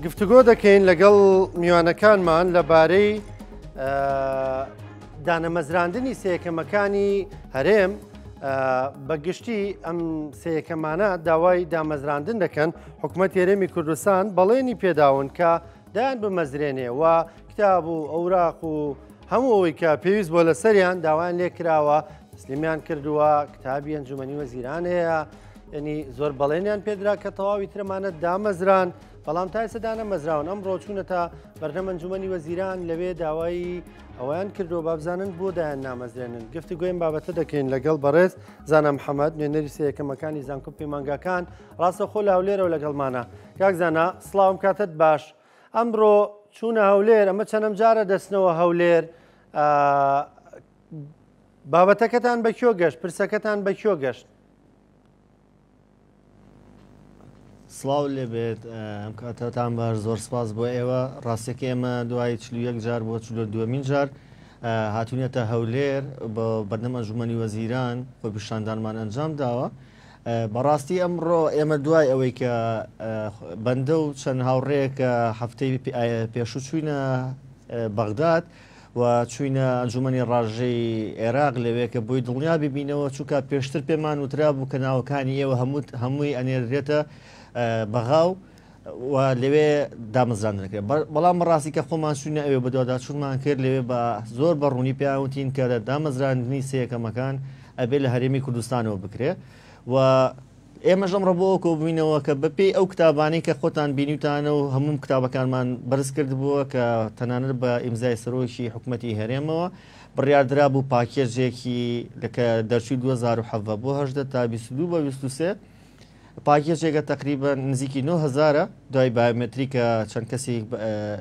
گفتوگۆ دەکەین لەگەڵ میوانەکانمان لەبارەی دانەمەزراندنی سێیەکەمەکانی هەرێم. بە گشتی ئەم سێیەکەمانە داوای دامەزراندن دەکەن، حکوومەت هەرێمی کوردستان بەڵێنی پێداون کە دایان بمەزرێنێ و کتاب و ئەوراق و هەموو ئەوەی کە پێویست بۆ لەسەریان داوایان لێکراوە تەسلیمیان کردووە. کتابی ئەنجومەنی وەزیران هەیە، ینی زۆر بەڵێنیان پێدرا کە تەواوی ترمانە دامەزران، بەڵام تا ئێستا دانەمەزراون. ئەمڕۆ چوونەتە بەردەم ئەنجومەنی وەزیران، لەوێ داوای ئەویان کردووە بابزانن بۆ دایان نامەزرێنن. گفتوگۆیم بابەتە دەکەین لەگەڵ بەڕێز زانا محەممەد، نوێنەری سێیەکەمەکانی زانکۆ پەیمانگاکان، ڕاستەخۆ لە هەولێرەوە لەگەڵمانە. کاک زانا سڵاوم، کاتت باش. ئەمڕۆ چوونە هەولێر، ئەمە چەنەم جارە دەستنەوە هەولێر؟ بابەتەکەتان بە کوێ گەشت؟ پرسەکەتان بە کوێ گەشت؟ سڵاو لێبێت، ئەم کاتەتان باش، زۆر سپاس بۆ ئێوە. ڕاستەکە ئێمە دوای 41 جار بۆ 42مین جار هاتوونەتە هەولێر بۆ بەردەم ئەنجومەنی وەزیران خۆپیشاندانمان ئەنجام داوە. بەڕاستی ئەمڕۆ ئێمە دوای ئەوەی کە بەندە و چەند هاوڕێیەک هەفتەی پێشوو چووینە بەغداد و چووینە ئەنجومەنی ڕاژەی عێراق لەوێ کە بۆی دڵنیا ببینەوە، چونکە پێشتر پێمان وترا بوو کە ناوەکانی ئێوە هەمووی ئەنێرێتە بەغا و لەوێ دامەزراندن دەکرێت. بەڵام بەڕاستی کە خۆمان چووینە ئەوێ بەدواداچوونمان کرد لەوێ بە زۆر بە ڕوونی پێیان وتین کە دامەزراندنی سێیەکەمەکان ئەبێ لە هەرێمی کوردستانەوە بکرێ و ئێمەش ئەمڕۆ بۆ ئەوە کۆبووینەوە کە بەپێی ئەو کتابانەی کە خۆتان بینیوتانە و هەموو کتابەکانمان بەرز کردبووە کە تەنانەت بە ئیمزای سەرۆکی حکوومەتی هەرێمەوە بڕیاردرا بوو پاکێجێکی کە دەرچووی 2017 بۆ 18 تا 22 بە 23 پاکێجێکە تقریبا نزیکی 9000 دوای بایۆمەتری کە چەند کەسێک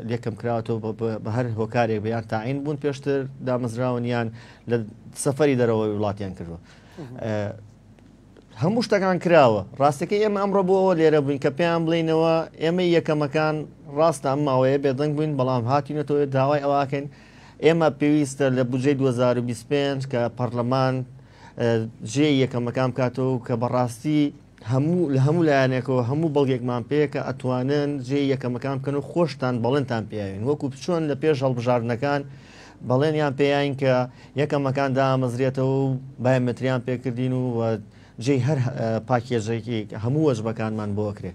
لێکەم کراوەتەوە بە هەر هۆکارێک بە یان تاعین بوون پێشتر دامەزراون یان لە سەفەری دەرەوەی وڵاتیان کردووە. هەموو شتەکان کراوە. ڕاستەکەی ئێمە ئەمڕۆ بۆ ئەوە لێرە بووین کە پێیان بڵێینەوە ئێمەی یەکەمەکان ڕاستە ئەم ماوەیە بێدەنگ بووین، بەڵام هاتوینەتەوە داوای ئەوەکەین ئێمە پێویستە لە بودجەی 2025 کە پەرلەمان جێی یەکەمەکان بکاتەوە کە بەڕاستی هەموو لە هەموو لایەنێکەوە هەموو بەڵگێکمان پێیە کە ئەتوانن جێی یەکەمەکان بکەن و خۆشتان بەڵێنتان پێیاوین، وەکو چۆن لە پێش هەڵبژاردنەکان بەڵێنیان پێیاین کە یەکەمەکان دامەزرێتەوە و بایۆمەتریان پێکردین و جێی هەر پاکێجێکی هەموو وەجبەکانمان بۆ ئەکرێ.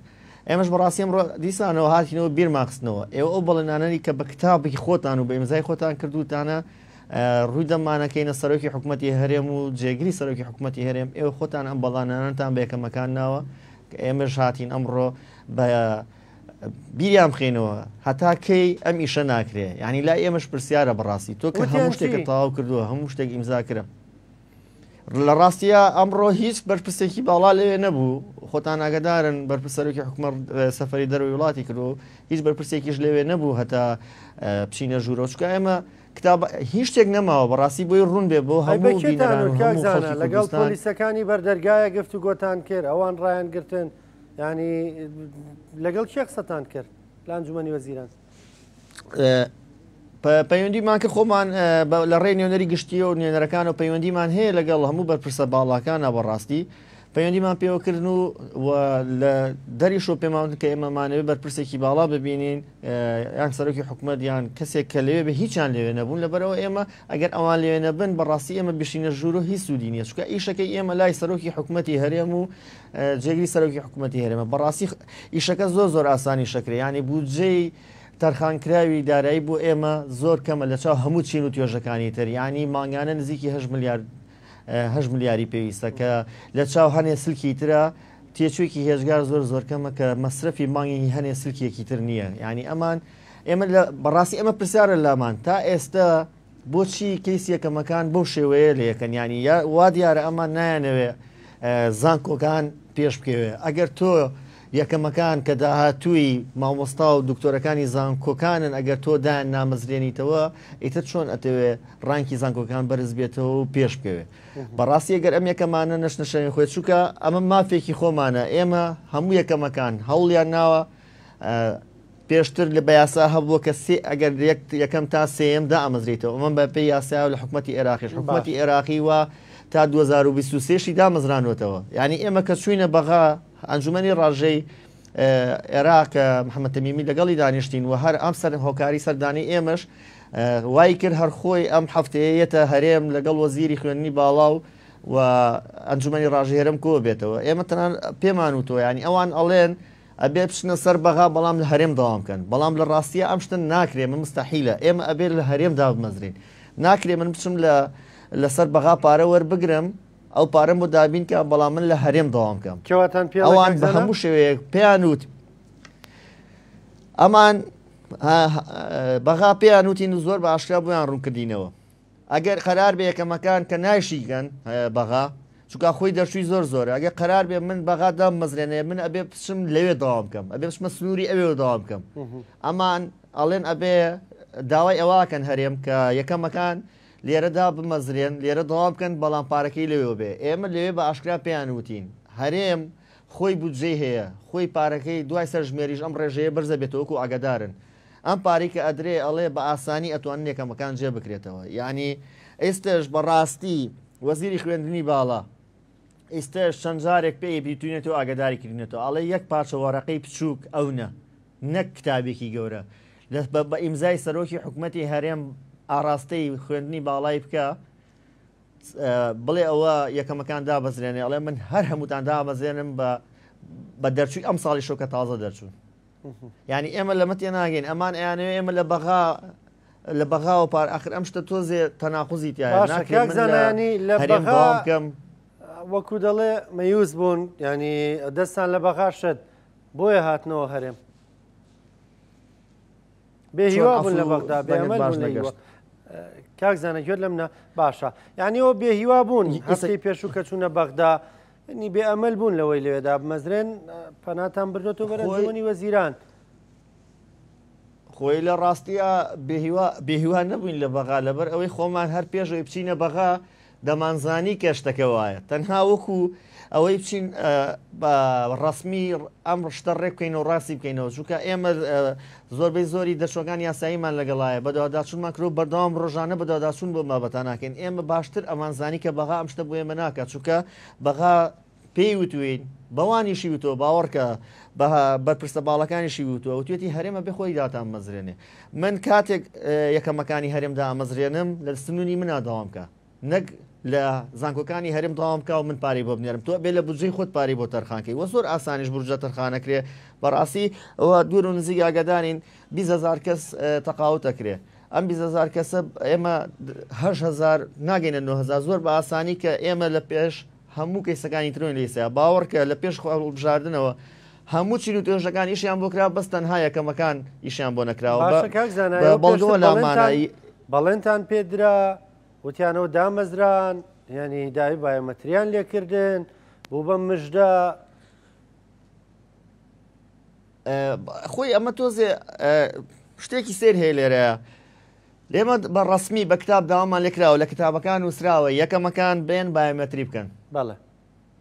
ئێمەش بەڕاستی ئەمڕۆ دیسانەوە هاتینەوە بیرمان خستنەوە ئێوە ئەو بەڵێنانەی کە بە کتابی خۆتان و بە ئیمزای خۆتان کردوتانە ڕووی دەمانەکەینە سەرۆکی حکوومەتی هەرێم و جێگری سەرۆکی حکوومەتی هەرێم، ئێوە خۆتان ئەم بەڵانانەتان بە یەکەمەکان ناوە کە ئێمەش هاتین ئەمڕۆ بە بیریان بخەینەوە هەتا کەی ئەم ئیشە ناکرێ. یعنی لای ئێمەش پرسیارە بەڕاستی تۆ کە هەموو شتێکت تەواو کردووە، هەموو شتێک ئیمزا کرا. لە ڕاستیە ئەمڕۆ هیچ بەرپرسێکی باڵا لەوێ نەبوو، خۆتان ئاگدارن بەرپرس سەرۆکی حکومەت سەفەری دەرەوەی وڵاتی کردو هیچ بەرپرسێکیش لەوێ نەبوو هەتا بچینە ژوورەوە، چونکە ئێمە کتاب هیچ شتێک نەماوە بەڕاستی بۆی ڕوون بێ بۆ هەموو بینەران و هەموو خەڵکی لەگەڵ پۆلیسەکانی بەردەرگایە گفتوگۆتان کرد، ئەوان ڕایان گرتن، ینی لەگەڵ کێ قسەتان کرد لە ئەنجومەنی وەزیران؟ پەیوەندیمان کرد خۆمان لە ڕێی نوێنەری گشتی و نوێنەرەکان و پەیوەندیمان هەیە لەگەڵ هەموو بەرپرسە باڵاکانە بەڕاستی پەیوەندیمان پێوەکردن و لە دەریش و پێمان کە ئێمەمانەوێت بەرپرسێکی باڵا ببینین یان سەرۆکی حکومەت یان کەسێک کە لەوێ بە هیچیان لەوێ نەبوون. لەبەرەوە ئێمە ئەگەر ئەوان لەوێ نەبن بەڕاستی ئێمە بشینە ژوور و هیچ سوودی نییە، چونکە ئیشەکەی ئێمە لای سەرۆکی حکومەتی هەرێم و جێگری سەرۆکی حکومەتی هەرێمە. بەڕاستی ئیشەکە زۆر زۆر ئاسانی شەکرێ، یعنی بودجەی تەرخانکراوی دارایی بۆ ئێمە زۆر کەمە لە چاو هەموو چین و توێژەکانی تر، یعنی مانگانە نزیکی 8 ملیار 8 ملیاری پێویستە کە لە چاو هەنێ سلکی ترە تێچوویەکی هێجگار زۆر زۆر کەمە کە مەسرەفی مانگی هەنێ سلکێکی تر نییە. یعنی ئەمان ئێمە بەڕاستی ئێمە پرسیارە لامان تا ئێستا بۆچی کەیس یەکەمەکان بەو شێوەیە لە یەکەن، ینی وا دیارە ئەمان نایانەوێ زانکۆکان پێش بکەوێ. ئەگەر تۆ یەکەمەکان کە داهاتووی مامۆستا و دکتۆرەکانی زانکۆکانن ئەگەر تۆ دایان نامەزرێنیتەوە ئیتر چۆن ئەتەوێ ڕانکی زانکۆکان بەرز بێتەوە و پێش بکەوێ؟ بەڕاستی ئەگەر ئەم یەکەمانە نەشنە شوێنی خۆی، چونکە ئەمە مافێکی خۆمانە، ئێمە هەموو یەکەمەکان هەوڵیان ناوە. پێشتر لە بە یاسا هەبووە کە سێ ئەگەر یەکەم تا سێیەم دامەزرێتەوە، ئەمە بە پێی یاسا لە حکومەتی عێراقیش حکومەتی عێراقی وا تا 2023شی دامەزرانوەتەوە. یعنی ئێمە کە چوینە بەغا ئەنجومەنی ڕاژەی عێراق کە محەممەد تەمیمی لەگەڵی دانیشتین و هەر ئەم سەر هۆکاری سەردانی ئێمەش وای کرد هەر خۆی ئەم هەفتەیە یەتە هەرێم لەگەڵ وەزیری خوێندنی باڵا و و ئەنجومەنی ڕاژەی هەرێم کۆ بێتەوە. ئێمە تەنان پێمان وتووە یانی ئەوان ئەڵێن ئەبێ بچنە سەر بەغا بەڵام لە هەرێم دەوام بکەن بەڵام لە ڕاستیە ئەم شتە ناکرێ من مستحیلە ئێمە ئەبێ لە هەرێم دابمەزرین ناکرێ من بچم لە لەسەر بەغا پارە وەربگرم ئەو پارەم بۆ دابین کە بەڵام من لە هەرێم دەوام بکەم کێواتان پێ ئەوان بە هەموو شێوەیەک پێیان وت ئەمان بەغا پێیان وتین و زۆر بە ئاشکرا بۆیان ڕوونکردینەوە ئەگەر قەرار بێ یەکەمەکان کە نایشیکەن بەغا چونکە خۆی دەرچووی زۆر زۆرە ئەگەر قەرار بێ من بەغا داممەزرێنێ من ئەبێ بچم لەوێ دەوام بکەم ئەبێ بچمە سنووری ئەوێ دەوام بکەم ئەمان ئەڵێن ئەبێ داوای ئەوەکەن هەرێم کە یەکەمەکان لێرەدا بمەزرێن لێرە دەوام بکەن بەڵام پارەکەی لەوێ بێ ئێمە لەوێ بە ئاشکرا پێیان وتین هەرێم خۆی بودجەی هەیە خۆی پارەکەی دوای سەرژمێریش ئەم ڕێژەیە بەرزە بێتەوە وەکو ئاگادارن ئەم پارەی کە ئەدرێ ئەڵێ بە ئاسانی ئەتوانن یەکەمەکان جێ بکرێتەوە یانی ئێستش بەڕاستی وەزیری خوێندنی باڵا ئیستش چەند جارێک پێی بیتوینێتەوە ئاگداری کردنێتەوە ئەڵێ یەک پارچە وەرەقەی بچووک ئەو نە نەک کتابێکی گەورە لە بە ئیمزای سەرۆکی حکوومەتی هەرێم ئاراستەی خوێندنی باڵای بکە بڵێ ئەوە یەکەمەکان دابەزرێنێ ئەڵێ من هەر هەمووتان دامەزرێنم بە بە دەرچووی ئەم ساڵی شۆکە تازە دەرچوون یعنی ئێمە لەمە تێناگەین ئەمان ئەیانەوێ ئێمە لە بەغا لە بەغاوە پار ئەخر ئەم شتە تۆزێ تەناقوزی تایە ناکرێت لە هەرێم دەوام بکەم وەکو دەڵێ مەیوس بوون ینی دەستان لە بەغا شت بۆیە هاتنەوە هەرێم بێ هیوا بوون لە بەغدا بێ ئەمەل بوون لە هیوا. کاک زانە گوێت لەم نە باشە یعنی ئەوە بێ هیوا بوون هەفتەی پێشوو کە چوونە بەغدا نی بێ ئەمەل بوون لەوەی لەوێ دابمەزرێن پەناتان بردۆتەوە بەر ئەنجومەنی وەزیران. خۆی لە ڕاستیا بێهیوا بێهیوا نەبووین لە بەغا لەبەر ئەوەی خۆمان هەر پێشەوەی بچینە بەغا دەمانزانی کە شتەکە وایە تەنها وەکو ئەوەی بچین بە ڕسمی ئەم ڕشتە ڕێک بکەین و ڕاستی بکەینەوە چونکە ئێمە زۆربەی زۆری دەرچوەکان یاساییمان لەگەڵایە بەدواداچوونمان کرد و بەردەوام ڕۆژانە بەدواداچوون بۆ بابەتان ناکەین ئێمە باشتر ئەمانزانی کە بەغا ئەم شتە بۆ ئێمە ناکات چونکە بەغا پێی وتوین بەوانیشی وتووە باوەڕکە بە بەرپرسە باڵەکانیشی وتووە وتوێتی هەرێمە بێ خۆی داتامەزرێنێ من کاتێک یەکەمەکانی هەرێم دامەزرێنم لە سنووری منا داوام بکە نەک لە زانکۆکانی هەرێم داوام بکە و من پارەی بۆ بنێرم تۆ بێ لە بودجەی خۆت پارەی بۆ تەرخانکەی وە زۆر ئاسانیش بورجە تەرخانەکرێ بەڕاستی ئەوە دوور و نزیک ئاگادارین 20 هەزار کەس تەقاوت ئەکرێ ئەم 20 هەزار کەسە ئێمە 8 هەزار ناگەینە 9 هەزار زۆر بە ئاسانی کە ئێمە لە پێش هەموو کەیسەکانی ترۆین لەیسە باوەڕکە لە پێش هەڵبژاردنەوە هەموو چین و توێژەکان ئیشیان بۆ کرا بەس تەنها یەکەمەکان ئیشیان بۆ نەکراوە باشە کاک زانا بە بەڵگەوە لامانایی بەڵێنتان پێدرا وتیانەوە دامەزران یعنی داوی بایۆمەتریان لێکردن بوو بە مژدە. خۆی ئەمە تۆزێ شتێکی سیر هەیە لێرەیە لێمە بە ڕسمی بە کتاب داوامان لێکراوە لە کتابەکان نووسراوە یەکەمەکان بێن بایۆمەتری بکەن بەڵێ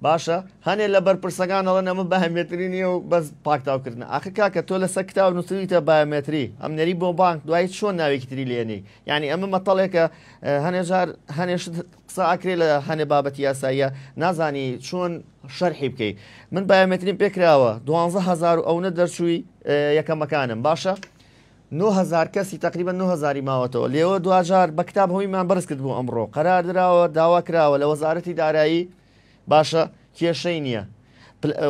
باشە هەنێ لە بەرپرسەکان ئەڵێن ئەمە بایۆمێتری نییە و بەس پاکتاوکردنە ئاخر کاکە تۆ لەسەر کتاب نووسریتە بایۆمێتری ئەم نەری بۆ بانک دوایی چۆن ناوێکی تری لێنی یعنی ئەمە مەتەڵێکە هەنێ جار هەنێ شت قسە ئەکرێ لە هەنێ بابەتی یاساییە نازانی چۆن شەرحی بکەی من بایۆمێتریم پێکراوە 12 هەزار و ئەونە دەرچووی یەکەمەکانم باشە 9000 کەسی تقریبا 9000 ماوەتەوە لێوە دواجار بە کتاب هەموویمان بەرز کرد بۆ ئەمڕۆ قەرار دراوە داوا کراوە لە وەزارەتی دارایی باشە کێشەی نییە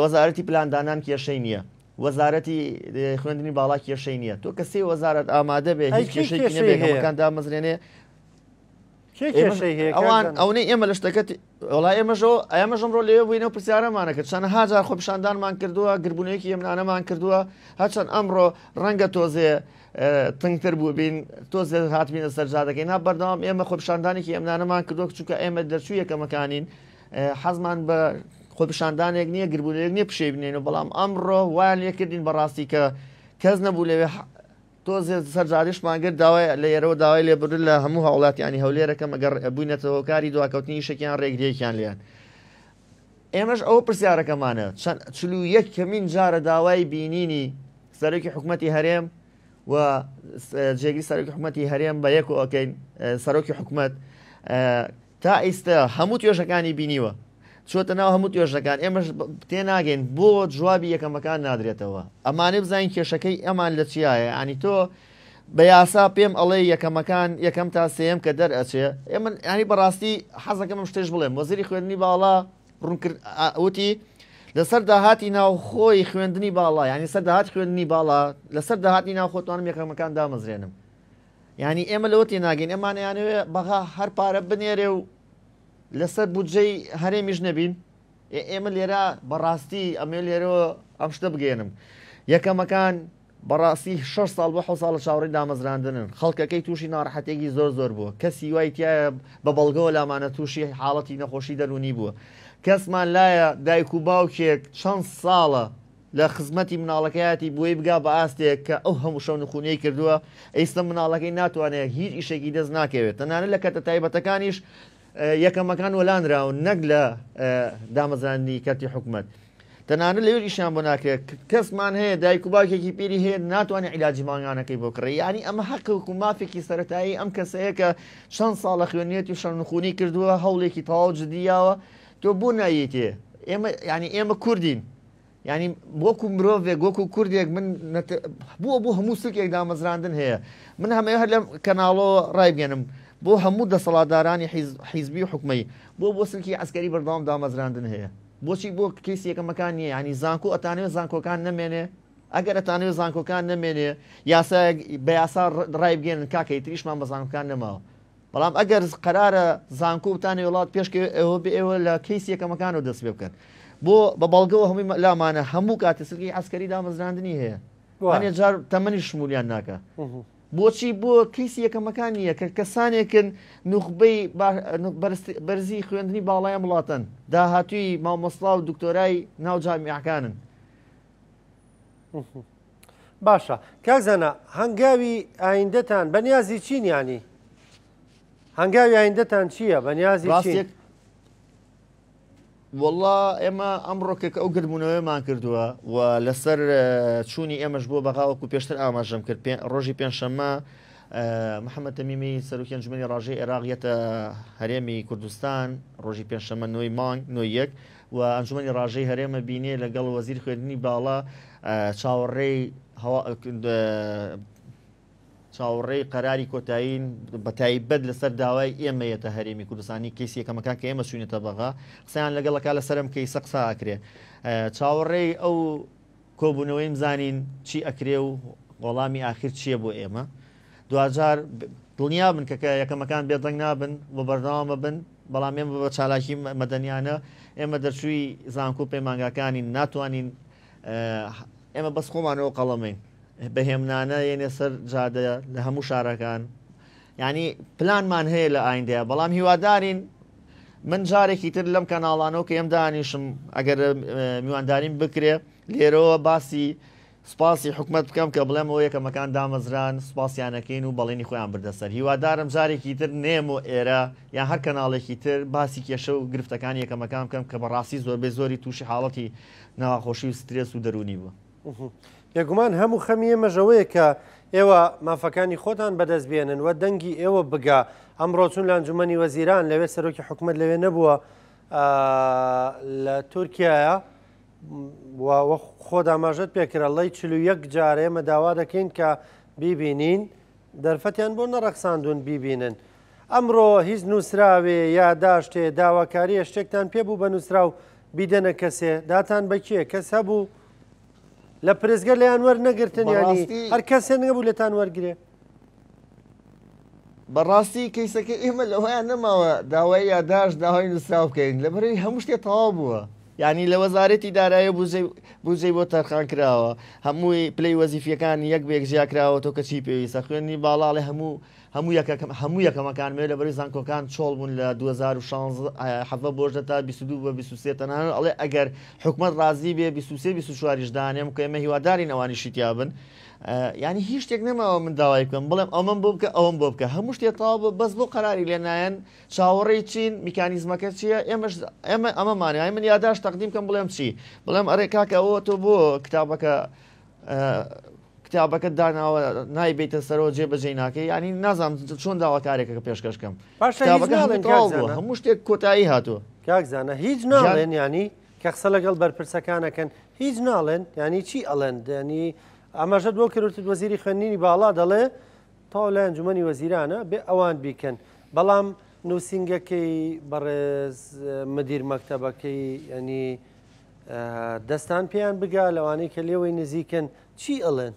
وەزارەتی پلاندانان کێشەی نییە وەزارەتی خوێندنی باڵا کێشەی نییە تۆ کە سێ وەزارەت ئامادە بێ هیچ کێشەیەکی نەبێ هەمەکان دامەزرێنێ ئەوان ئەونەی ئێمە لە شتەکە وڵا ئێمەژەوە ئێمەش ئەمڕۆ لەوێ بووینەوە پرسیارەمانە کرد چەندەها جار خۆپیشاندانمان کردووە گربوونەیەکی ئێمنانەمان کردووە هەرچەند ئەمڕۆ ڕەنگە تۆزێ تنگتر بووبین تۆزێ هاتبینە سەر جادەکەی نا بەردەوام ئێمە خۆپیشاندانێکی ئەمنانەمان کردووە چونکە ئێمە دەرچوو یەکەمەکانین حەزمان بە خۆپیشاندانێک نییە گربوونەیەک نییە پشێ بنێن و بەڵام ئەمڕۆ وایان لێکردین بەڕاستی کە کەس نەبوو لەوێ تۆزێ سەر جادەشمان گرت داوای لە ئێرەوە داوای لێبوردن لە هەموو هاوڵاتیانی هەولێرەکەم ئەگەر بووینەتە هۆکاری دواکەوتنی ئیشێکیان ڕێگریەکیان لێیان ئێمەش ئەوە پرسیارەکەمانە چەند 41ەمین جارە داوای بینینی سەرۆکی حکوومەتی هەرێم و جێگری سەرۆکی حکوومەتی هەرێم بە یەک ئەکەین سەرۆکی حکوومەت تا ئیستا هەموو توێژەکانی بینیوە. چۆتە ناو هەموو توێژەکان ئێمەش تێناگەین بۆ جوابی یەکەمەکان نادرێتەوە ئەمانەی بزانین کێشەکەی ئەمان لە چیایە ینی تۆ بە یاسا پێم ئەڵێ یەکەمەکان یەکەم تا سێم کە دەرئەچێ ئێمە ینی بەڕاستی حەزەکەم ئەم شتێش بڵێم وەزیری خوێندنی باڵا ڕوونکرد وتی لەسەر داهاتی ناوخۆی خوێندنی باڵا ینی سەر داهات خوێندنی باڵا لەسەر داهاتی ناوخۆتوانم یەکەمەکان دامەزرێنم ینی ئێمە لەوە تێناگەین ئەمانیانەوێ بەغا هەر پارە بنێرێ و لەسەر بودجەی هەرێمیش نەبین ئێمە لێرە بەڕاستی ئەمێ لێرەوە ئەم شتە بگەێنم یەکەمەکان بەڕاستی 6 ساڵ بۆ 6 ساڵە چاوەڕێی دامەزراندنن خەڵکەکەی تووشی ناڕەحەتێکی زۆر زۆر بووە کەسی وای تایە بە بەڵگەوە لامانە تووشی حاڵەتی نەخۆشی دەروونی بووە کەسمان لایە دایک و باوکێک چەند ساڵە لە خزمەتی مناڵەکەیەتی بۆی بگا بە ئاستێک کە ئەو هەموو شەونخونیەی کردووە، ئیستا مناڵەکەی ناتوانێت هیچ ئیشێکی دەست ناکەوێت، تەنانەت لە کەرتە تایبەتەکانیش یەکەمەکان وەلانراون نەک لە دامەزراندنی کەرتی حکومەت. تەنانەت لەوێش ئیشیان بۆ ناکرێت، کەسمان هەیە دایک و باوکێکی پیری هەیە ناتوانێت عیلاجی مانگانەکەی بۆ کڕێ، یانی ئەمە هەقێک و مافێکی سەرەتایی ئەم کەسەیە کە چەند ساڵە خوێنیەتی و شەونخونی کردووە، هەوڵێکی تەواو جدی یاوە، تۆ بۆ نایەیتێ؟ ئێمە یانی ئێمە کوردین یانی وەکو مرۆڤێک وەکو کوردێک من بووە بۆ هەموو سلکێک دامەزراندن هەیە من هەمەیە هەر لەم کەناڵەوە ڕایبگەنم بۆ هەموو دەسەڵاتدارانی حیزبی و حکومەی بۆ بۆ سلکی عسکەری بەردەوام دامەزراندن هەیە بۆچی بۆ کەیسی یەکەمەکان نییە ینی زانکۆ ئەتانەوێت زانکۆکان نەمێنێ ئەگەر ئەتانەوێت زانکۆکان نەمێنێ یاسایەک بە یاسا ڕایبگەێنن کاکەی تریشمان بە زانکۆکان نەماوە بەڵام ئەگەر قەرارە زانکۆ بتانەوێ وڵات پێشکەوێ ئێوە بێ ئێوە لە کەیسی یەکەمەکانەوە دەست پێ بکەن بۆ بە بەڵگەوە هەمووی لامانە هەموو کاتێ سلکی عسکەری دامەزراندنی هەیە هەنێ جار تەمەنی شمولیان ناکە بۆچی بۆ کەیسی یەکەمەکان نییە کە کەسانێکن نوخبەی بەرزی خوێندنی باڵای وڵاتن داهاتووی مامۆستا و دکتۆرای ناو جامیعەکانن باشە کاک زانا هەنگاوی ئایندەتان بەنیازی چین یانی هەنگاوی ئایندەتان چییە بەنیازی ڕاستێک وەڵا ئێمە ئەمڕۆ کە ئەو گردبوونەوەمان کردووە و لەسەر چوونی ئێمەش بۆ بەغاوەکو پێشتر ئاماژەم کرد ڕۆژی پێنجشەممە محەممەد تەمیمی سەرۆکی ئەنجومەنی ڕاژەی عێراق یەتە هەرێمی کوردستان ڕۆژی پێنجشەممە نۆی مانگ نۆی یەک و ئەنجومەنی ڕاژەی هەرێمە بینێ لەگەڵ وەزیر خوێندنی باڵا چاوەڕێی چاوەڕێی قەراری کۆتایین بە تایبەت لەسەر داوای ئێمە یەتە هەرێمی کوردستانی کەیسی یەکەمەکان کە ئێمە چوینەتە بەغا قسەیان لەگەڵەکە لەسەرم کەیسە قسە ئەکرێ چاوەڕێی ئەو کۆبوونەوەیم زانین چی ئەکرێ و وەڵامی ئاخیر چییە بۆ ئێمە دواجار دڵنیا بن کە کە یەکەمەکان بێدەنگ نابن و بەردەوامە بن بەڵام ئێمە بە چالاکی مەدەنیانە ئێمە دەرچووی زانکۆ پەیمانگاکانین ناتوانین ئێمە بەس خۆمانەوە قەڵەمین بە هێمنانە یەنێ سەر جادە لە هەموو شارەکان یعنی پلانمان هەیە لە ئایندەیە بەڵام هیوادارین من جارێکی تر لەم کەناڵانەوە کە ئێم دانیشم ئەگەر میوانداریم بکرێ لێرەوە باسی سوپاسی حکومەت بکەم کە بڵێم ئەوە یەکەمەکان دامەزران سوپاسیانەکەین و بەڵێنی خۆیان بردە سەر هیوادارم جارێکی تر نێم و ئێرە یان هەر کەناڵێکی تر باسی کێشە و گرفتەکانی یەکەمەکان بکەم کە بەڕاستی زۆربەی زۆری تووشی حاڵەتی ناخۆشی و سترێس و دەروونی بووە. بێگومان هەموو خەمی ئێمەش ئەوەیە کە ئێوە مافەکانی خۆتان بەدەست بێنن و دەنگی ئێوە بگا. ئەمڕۆ چوون لە ئەنجومەنی وەزیران لەوێ سەرۆکی حکومەت لەوێ نەبووە لە تورکیایە و خۆت ئاماژەت پێکرا ڵی 41 جار ئێمە داوا دەکەین کە بیبینین دەرفەتیان بۆ نەڕەخساندون بیبینن ئەمڕۆ هیچ نووسراوێ یاداشتێ داواکاریە شتێکتان پێ بوو بە نووسراو بیدەنە کەسێ داتان بە کێ کەس هەبوو لە پرێزگە لێیان وەرنەگرتن ینی هەر کەسێ نەبوو لێتان وەرگێ بەڕاستی کەیسەکەی ئێمە لەوەیان نەماوە داوای یاداشت داوای نووسراو بکەین لەبەرەی هەموو شتێ تەواو بووە یعنی لە وەزارەتی دارایی بوجەی بۆ تەرخان کراوە هەمووی پلەی وەزیفیەکان یەک بە یەک جیا کراوە تۆ کە چی پێویستە خوێندنی باڵاڵێ هەموو هەموو یەکەکەم هەموو یەکەمەکان مێ لەبەری زانکۆکان چۆڵ بوون لە 2016 حەڤە بۆژدە تا 22 بە 23 تەنانەت ئەڵێ ئەگەر حکومەت ڕازی بێ 23 24 یش دانێم کە ئێمە هیوادارین ئەوانیشی تیا بن یانی هیچ شتێک نەماوە من داوای بکەم بڵێم ئەمەم بۆ بکە ئەوەم بۆ بکە هەموو شتێ تەواو بوو بەس بۆ قەراری لێ نایەن چاوەڕێی چین میکانیزمەکە چییە ئێمەش ئێمە ئەمەمان یانی من یاداشت تەقدیم کەم بڵێم چی بڵێم ئەرێ کاکە ئەوە تۆ بۆ کتابەکە کتابەکە داناوە نایبیتە سەرەوە جێ بەجێ ناکەی ینی نازانم چۆن داواکارێکەکە پێشکەش کەم باشە هیچ کتابەکە ناڵێن تەواو کاک بووە زانا هەموو شتێک کۆتایی هاتووە. کاک زانا هیچ ناڵێن یانی کە قسە لەگەڵ بەرپرسەکانەکەن هیچ ناڵێن یانی چی ئەڵێن ینی ئاماژەت بۆ کردوت وەزیری خوێندنی باڵا دەڵێ تەواو لای ئەنجومەنی وەزیرانە بێ ئەوان بیکەن بەڵام نووسینگەکەی بەڕێز مدیر مەکتەبەکەی ینی دەستان پێیان بگا لەوانەی کە لێوەی نزیکن چی ئەڵێن؟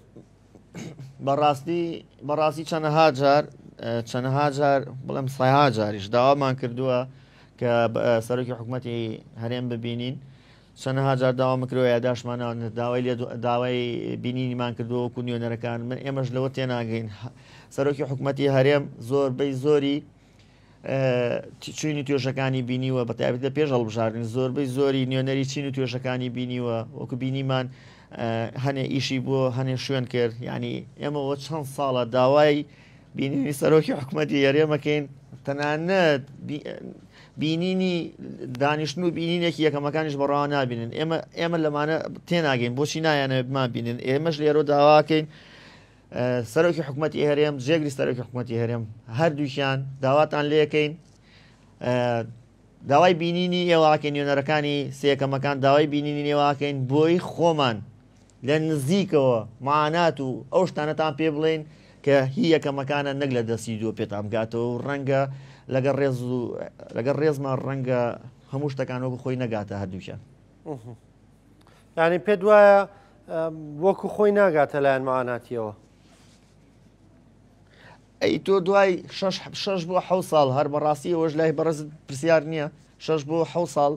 بەڕاستی بەڕاستی چەنەها جار چەنەها جار بڵێم سەها جاریش داوامان کردووە کە سەرۆکی حکوومەتی هەرێم ببینین چەنەها جار داوام کردووە یاداشمان داوای لێ داوای بینینیمان کردووە وەکو نوێنەرەکان من ئێمەش لەوە تێناگەین سەرۆکی حکوومەتی هەرێم زۆربەی زۆری چینی توێژەکانی بینیوە بە تایبەت لە پێش هەڵبژاردن زۆربەی زۆری نوێنەری چین و توێژەکانی بینیوە وەکو بینیمان هەنێ ئیشی بۆ هەنێ شوێن کرد یعنی ئێمەوە چەند ساڵە داوای بینینی سەرۆکی حکوومەتی یاریەمەکەین تەنانەت بینینی دانیشتن و بینینێکی یەکەمەکانیش بەڕەوا نابینن ئێمە ئێمە لەمانە تێناگەین بۆچی نایانەوێت بمان بینن ئێمەش لێرە داواکەین سەرۆکی حکوومەتی هەرێم جێگری سەرۆکی حکوومەتی هەرێم هەردووکیان داواتان لەکەین داوای بینینی ئێواکەین نوێنەرەکانی سێکەمەکان داوای بینینی نێواکەین بۆی خۆمان لە نزیکەوە معانات و ئەو شتانەتان پێ بڵێین کە هی یەکەمەکانە نەک لە دەستی دووە پێتان بگاتەوە و ڕەنگە لەگەڵ ڕێز و لەگەڵ ڕێزمان ڕەنگە هەموو شتەکان وەکو خۆی نەگاتە هەردووکیان. یعنی پێت وایە وەکو خۆی ناگاتە لایەن معاناتیەوە؟ ئەی تۆ دوای شەش بۆ حەو ساڵ هەر بەڕاستی ئەوەش لای بەڕێزت پرسیار نییە شەش بۆ حەو ساڵ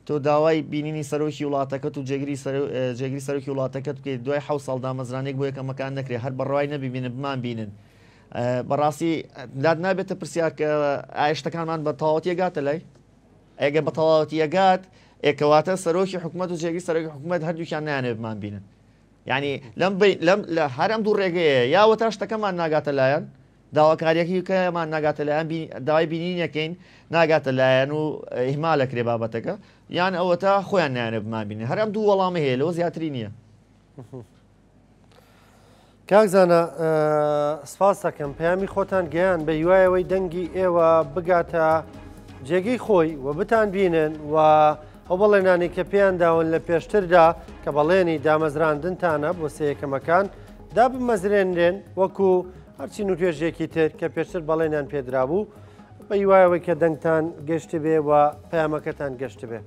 تۆ داوای بینینی سەرۆکی وڵاتەکەت و جێگری جێگری سەرۆکی وڵاتەکەت بکەیت دوای حەو ساڵ دامەزرانێک بۆ یەکەمەکان نەکرێت هەر بەڕوای نەبیبینن بمان بینن بەڕاستی لات نابێتە پرسیار کە ئایا شتەکانمان بە تەواوەتی ئەگاتە لای ئەگەر بە تەواوەتی ئەگات ئێکەواتە سەرۆکی حکوومەت و جێگری سەرۆکی حکوومەت هەردووکیان نایانەوێت بمان بینن یعنی لەم لەم لە هەر ئەم دوو ڕێگەیە یاوە تا شتەکەمان ناگاتە لایەن داواکاریەکی کەمان ناگاتە لایەن داوای بینینەکەین ناگاتە لایەن و ئیهمالەکرێ بابەتەکە یان ئەوەتا خۆیان نایانێ بمان بینن هەر ئەم دوو وەڵامە هەیە لەوە زیاتری نییە. کاک زانا سپاس دەکەم پەیامی خۆتان گەیان بە هیوایەوەی دەنگی ئێوە بگاتە جێگەی خۆی و بتان بینن و ئەو بەڵێنانەی کە پێیان داون لە پێشتردا کە بەڵێنی دامەزراندنتانە بۆ سێیەکەمەکان دابمەزرێنرێن وەکو هەرچی نوتێژێکی تر کە پێشتر بەڵێنیان پێدرابوو بە هیوایەوەی کە دەنگتان گەشتبێ و پەیامەکەتان گەشتبێ.